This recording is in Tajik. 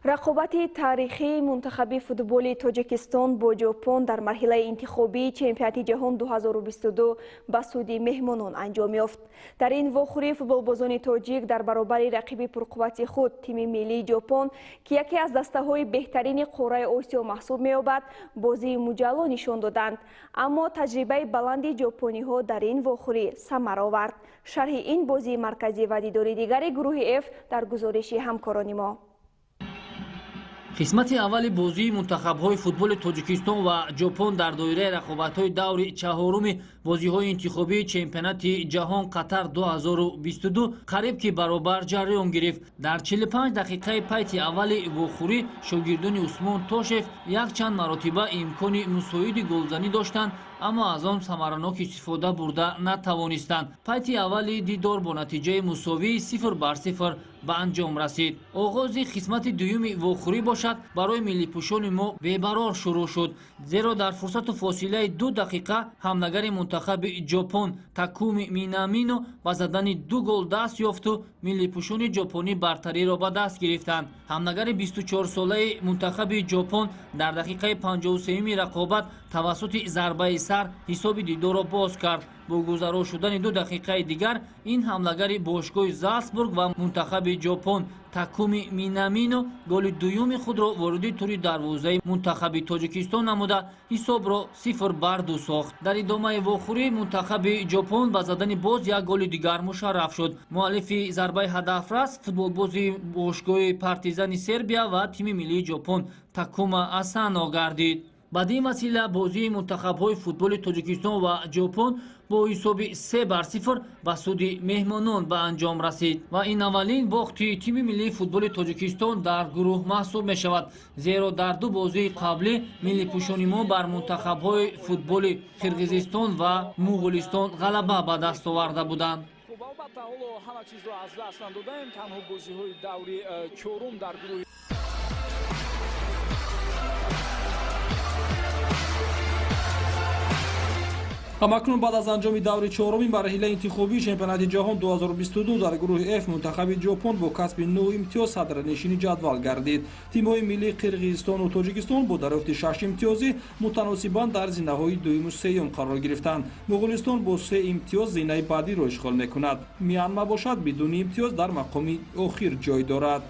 Рақобати таърихии мунтахаби футболи Тоҷикистон бо Ҷопон дар марҳилаи интихобии чемпионати ҷаҳон 2022 ба суди меҳмонон анҷом ёфт. Дар ин вохӯрӣ футболбозони тоҷик дар баробари рақиби пурқуввати худ, тими миллии Ҷопон, ки яке аз дастаҳои беҳтарини қораи Осиё маҳсуб меёбад, бозии муҷалло нишон доданд. Аммо таҷрибаи баланди ҷопониҳо дар ин вохӯрӣ самар овард. Шарҳи ин бозии марказӣ ва дидори дигари гурӯҳи Ф дар гузориши ҳамкорони мо. Қисмати аввали бозии мунтахабҳои футболи Тоҷикистон ва Ҷопон дар доираи рақобатҳои даври чаҳоруми бозиҳои интихобии чемпионати ҷаҳон Қатар 2022 қариб ки баробар ҷараён гирифт. Дар 45 дақиқаи пайти аввали вохӯрӣ шогирдони Усмон Тошев якчанд маротиба имкони мусоиди голзанӣ доштанд, аммо аз он самаранок истифода бурда натавонистанд. Пайти аввали дидор бо натиҷаи мусовии 0-0 ба анҷом расид. Оғози қисмати дуюми вохӯрӣ бошад, барои миллипӯшони мо бебарор шурӯъ шуд, зеро дар фурсату фосилаи 2 дақиқа ҳамлагари мунтахаби Ҷопон Такуми Минамино ба задани 2 гол даст ёфту миллипӯшони ҷопонӣ бартариро ба даст гирифтанд. Ҳамлагари 24-солаи мунтахаби Ҷопон дар дақиқаи 53-юми рақобат тавассути зарбаи сар ҳисоби дидорро боз кард. Бо гузаро шудани 2 дақиқаи дигар ин ҳамлагари бошгоҳи Залцбург ва мунтахаби Ҷопон Такуми Минамино голи дуюми худро вориди тури дарвозаи мунтахаби Тоҷикистон намуда, ҳисобро 0-2 сохт. Дар идомаи вохӯрӣ мунтахаби Ҷопон ба задани боз як голи дигар мушарраф шуд. Муаллифи зарбаи ҳадафрас футболбози бошгоҳи Партизани Сербия ва тими миллии Ҷопон Такума Асано гардид. Баъд ин васила бозии мунтахабҳои футболи Тоҷикистон ва Ҷопон бо ҳисоби 3-0 ба суди меҳмонон ба анҷом расид ва ин аввалин бохти тими миллии футболи Тоҷикистон дар гурӯҳ маҳсуб мешавад, зеро дар ду бозии қаблӣ миллипӯшони мо бар мунтахабҳои футболи Қирғизистон ва Муғулистон ғалаба ба даст оварда буданд. Албатта, ҳоло ҳама чизро аз даст надодаем, танҳо бозиҳои даври чорум дар гурӯҳи. Ҳамакнун баъд аз анҷоми даври чоруми марҳилаи интихобии чемпионати ҷаҳон 2022 дар гурӯҳи F мунтахаби Ҷопон бо касби 9 имтиёз садрнишини ҷадвал гардид. Тимҳои миллии Қирғизистону Тоҷикистон бо дарёфти 6 имтиёзӣ мутаносибан дар зинаҳои дуюму сеюм қарор гирифтанд. Муғулистон бо 3 имтиёз зинаи баъдиро ишғол мекунад. Мянма бошад, бидуни имтиёз дар мақоми охир ҷой дорад.